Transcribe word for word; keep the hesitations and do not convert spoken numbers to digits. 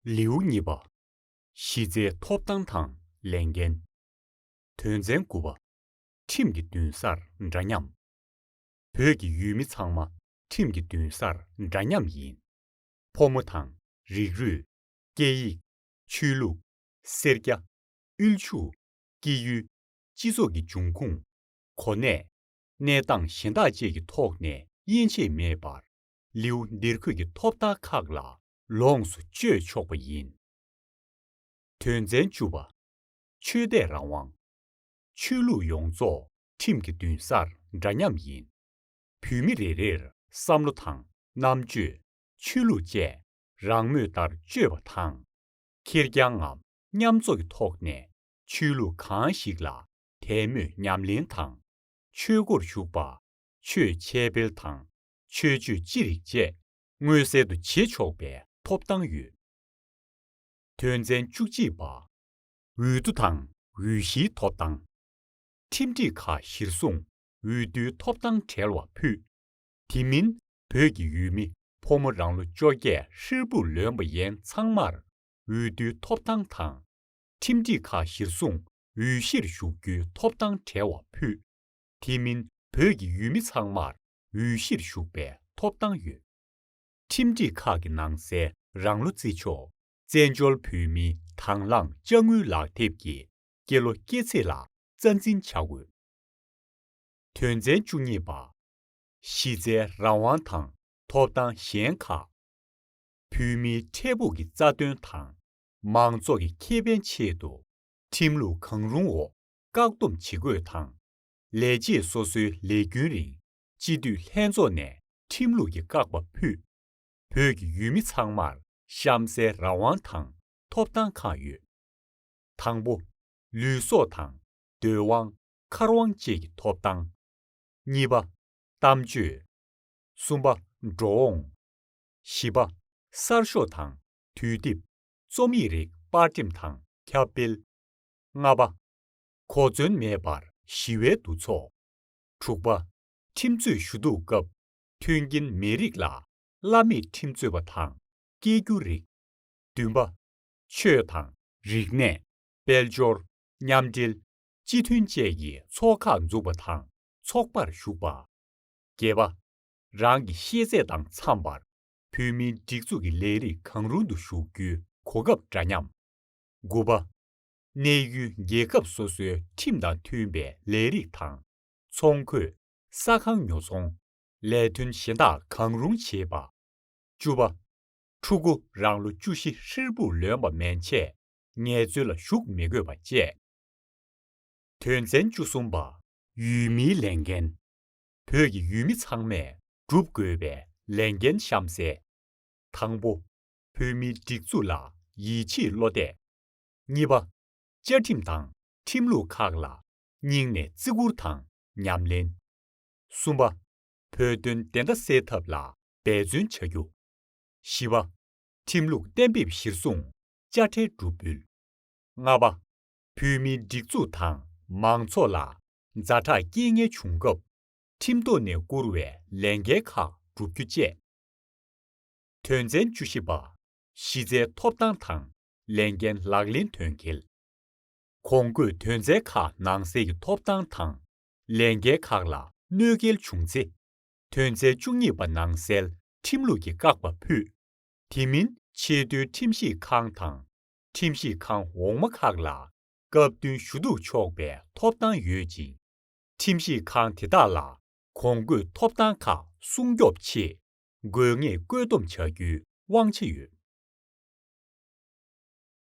ལེའུ་གཉིས་པ། གཞི་རྩའི་ཐོབ་ཐང་དང་ལས་འགན། དོན་ཚན་དགུ་པ། ཁྲིམས་ཀྱི་འདུན་སར་འདྲ་མཉམ། བོད་ཀྱི་ཡུལ་མི་ཚང་མ་ཁྲིམས་ཀྱི་འདུན་སར་འདྲ་མཉམ་ཡིན། ཕོ་མོ་དང་། རིགས་རུས། སྐད་ཡིག། ཆོས་ལུགས། སེར་སྐྱ། དབུལ་ཕྱུག། སྐྱེས་ཡུལ། སྤྱི་ཚོགས་ཀྱི་འབྱུང་ཁུངས། གོ་གནས། གནས་སྟངས་གཞན་དག་བཅས་ཀྱི་ཐོག་ནས་དབྱེ་འབྱེད་མེད་པར། ལེའུ་འདིར་འཁོད་ཀྱི་ཐོབ་ཐང་ཁག་ལ་ལོངས་སུ་སྤྱོད་ཆོག་པ་ཡིན། དོན་ཚན་བཅུ་པ། ཆོས་དད་རང་དབང་། ཆོས་ལུགས་ཡོངས་རྫོགས་ཁྲིམས་ཀྱི་འདུན་སར་འདྲ་མཉམ་ཡིན། བོད་མི་རེ་རེར་བསམ་བློ་དང་། རྣམ་དཔྱོད། ཆོས་ལུགས་བཅས་རང་མོས་ལྟར་སྤྱོད་པ་དང་། ཁེར་རྐྱང་ངམ་མཉམ་འཛོམས་ཀྱི་ཐོག་ནས་ཆོས་ལུགས་གང་ཞིག་ལ་དད་མོས་ཉམས་ལེན་དང་། ཆོས་སྒོར་ཞུགས་པ། ཆོས་འཆད་སྤེལ་དང་། ཆོས་སྤྱོད་ཅི་རིགས་བཅས་མངོན་གསལ་དུ་བྱེད་ཆོག་པའི་ཐོབ་ཐང་ཡོད། དོན་ཚན་བཅུ་གཅིག་པ། འོས་བསྡུ་དང་འོས་གཞིའི་ཐོབ་ཐང་། ཁྲིམས་སྒྲིག་ཁག་གཞིར་བཟུང་འོས་བསྡུའི་ཐོབ་ཐང་བྲལ་བ་ཕུད། དེ་མིན་བོད་ཀྱི་ཡུལ་མི་ཕོ་མོ་རང་ལོ་བཅོ་བརྒྱད་ཧྲིལ་པོར་ལོན་པ་ཡན་ཚང་མར་འོས་བསྡུའི་ཐོབ་ཐང་དང་། ཁྲིམས་སྒྲིག་ཁག་གཞིར་བཟུང་འོས་གཞིར་ཞུགས་རྒྱུའི་ཐོབ་ཐང་བྲལ་བ་ཕུད། དེ་མིན་བོད་ཀྱི་ཡུལ་མི་ཚང་མར་འོས་གཞིར་ཞུགས་པའི་ཐོབ་ཐང་ཡོད། ཁྲིམས་སྒྲིག་ཁག་གི་ནང་གསལ་རང་ལོ་བརྩི་ཆོག་བཙན་བྱོལ་བོད་མིའི་དང་བླངས་དཔྱ་དངུལ་ལག་དེབ་ཀྱི་སྐྱེས་ལོ་སྐྱེས་ཚེས་ལ་རྩ་འཛིན་བྱ་དགོས། དོན་ཚན་བཅུ་གཉིས་པ། གཞི་རྩའི་རང་དབང་དང་ཐོབ་ཐང་གཞན་ཁག་བོད་མིའི་འཕྲལ་ཕུགས་ཀྱི་རྩ་དོན་དང་། མང་ཚོགས་ཀྱི་ཁེ་ཕན་ཆེད་དུ་ཁྲིམས་ལུགས་གང་རུང་འོག་བཀག་སྡོམ་བྱེད་དགོས་དང་། ལས་བྱེད་སོ་སོའི་ལས་རྒྱུན་རིང་སྤྱི་འཐུས་ལྷན་ཚོགས་ནས་ཁྲིམས་ལུགས་ཀྱི་བཀག་པ་ཕུད། བོད་ཀྱི་ཡུལ་མི་ཚང་མར་གཤམ་གསལ་རང་དབང་དང་ཐོབ་ཐང་ཁག་ཡོད། དང་པོ། ལུས་སྲོག་དང་། སྡོད་དབང་། མཁར་དབང་བཅས་ཀྱི་ཐོབ་ཐང་། གཉིས་པ། གཏམ་བརྗོད། གསུམ་པ། འགྲོ་འོང་། བཞི་པ། གསར་ཤོག་དང་དུས་དེབ། རྩོམ་ཡིག་རིགས་པར་འགྲེམས་དང་ཁྱབ་སྤེལ། ལྔ་པ། གོ་མཚོན་མེད་པར་ཞི་བའི་འདུ་ཚོགས། དྲུག་པ། ཁྲིམས་རྩོད་ཞུ་གཏུག་སྐབས་མཐུན་རྐྱེན་མེད་རིགས་ལ་བླ་མེད་ཁྲིམས་རྩོད་པ་དང་སྐྱེལ་རྒྱུ་རིགས། བདུན་པ། ཆོས་དང་། རིག་གནས། དཔལ་འབྱོར། མཉམ་འབྲེལ། སྤྱི་མཐུན་བཅས་ཀྱི་ཚོགས་ཁག་འཛུགས་པ་དང་ཚོགས་པར་ཞུགས་པ། བརྒྱད་པ། རང་གི་ཤེས་ཚད་དང་འཚམ་པར་བོད་མིའི་སྒྲིག་འཛུགས་ཀྱི་ལས་རིགས་གང་རུང་དུ་ཞུགས་རྒྱུའི་གོ་སྐབས་འདྲ་མཉམ། དགུ་པ། གནས་ཡུལ་རྒྱལ་ཁབ་སོ་སོའི་ཁྲིམས་དང་མཐུན་པའི་ལས་རིགས་དང་། ཚོང་འཁོས། ས་ཁང་ཉོ་ཚོང་། ལས་དོན་གཞན་དག་གང་རུང་བྱེད་པ། བཅུ་པ། ཕྲུ་གུ་རང་ལོ་བཅུ་བཞི་ཧྲིལ་པོར་ལོན་པ་མན་ཆད་ངལ་རྩོལ་ལ་ཞུགས་མི་དགོས་པ་བཅས། དོན་ཚན་བཅུ་གསུམ་པ། ཡུལ་མིའི་ལས་འགན། བོད་ཀྱི་ཡུལ་མི་ཚང་མས་སྒྲུབ་དགོས་པའི་ལས་འགན་གཤམ་གསལ། དང་པོ། བོད་མིའི་སྒྲིག་འཛུགས་ལ་ཡིད་ཆེས་བློ་གཏད། གཉིས་པ། བཅའ་ཁྲིམས་དང་ཁྲིམས་ལུགས་ཁག་ལ་སྙིང་ནས་བརྩི་བཀུར་དང་ཉམས་ལེན། གསུམ་པ། བོད་དོན་བདེན་མཐའ་གསལ་ཐབས་ལ་འབད་བརྩོན་བྱ་རྒྱུ། བཞི་པ། ཁྲིམས་ལུགས་གཏན་འབེབས་གཞིར་བཟུང་དཔྱ་ཁྲལ་སྒྲུབ་འབུལ། ལྔ་པ། བོད་མིའི་སྒྲིག་འཛུགས་དང་མང་ཚོགས་ལ་ཛ་དྲག་རྐྱེན་ངན་བྱུང་སྐབས་ཁྲིམས་ཐོག་ནས་བསྐུར་བའི་ལས་འགན་ཁག་བསྒྲུབ་རྒྱུ་བཅས། དོན་ཚན་བཅུ་བཞི་པ། གཞི་རྩའི་ཐོབ་ཐང་དང་ལས་འགན་ལག་ལེན་དོན་འཁེལ། གོང་འཁོད་དོན་ཚན་ཁག་ནང་གསལ་གྱི་ཐོབ་ཐང་དང་ལས་འགན་ཁག་ལ་གནོད་འགེལ་བྱུང་ཚེ། དོན་ཚན་བཅུ་གཉིས་པ་ནང་གསལ་ཁྲིམས་ལུགས་ཀྱི་བཀག་པ་ཕུད། དེ་མིན་ཆེས་མཐོའི་ཁྲིམས་ཞིབ་ཁང་དང་ཁྲིམས་ཞིབ་ཁང་འོག་མ་ཁག་ལ་སྐབས་བསྟུན་ཞུ་གཏུག་ཆོག་པའི་ཐོབ་ཐང་ཡོད་ཅིང་། ཁྲིམས་ཞིབ་ཁང་དེ་དག་ལ་གོང་འཁོད་ཐོབ་ཐང་ཁག་སྲུང་སྐྱོབ་ཆེད་དགོས་ངེས་བཀོད་འདོམས་བྱ་རྒྱུའི་དབང་ཆ་ཡོད།